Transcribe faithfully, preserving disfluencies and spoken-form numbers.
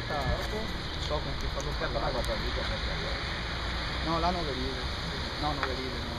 So con chi farlo parlare. No, là no ve ride. No, no ve ride, no.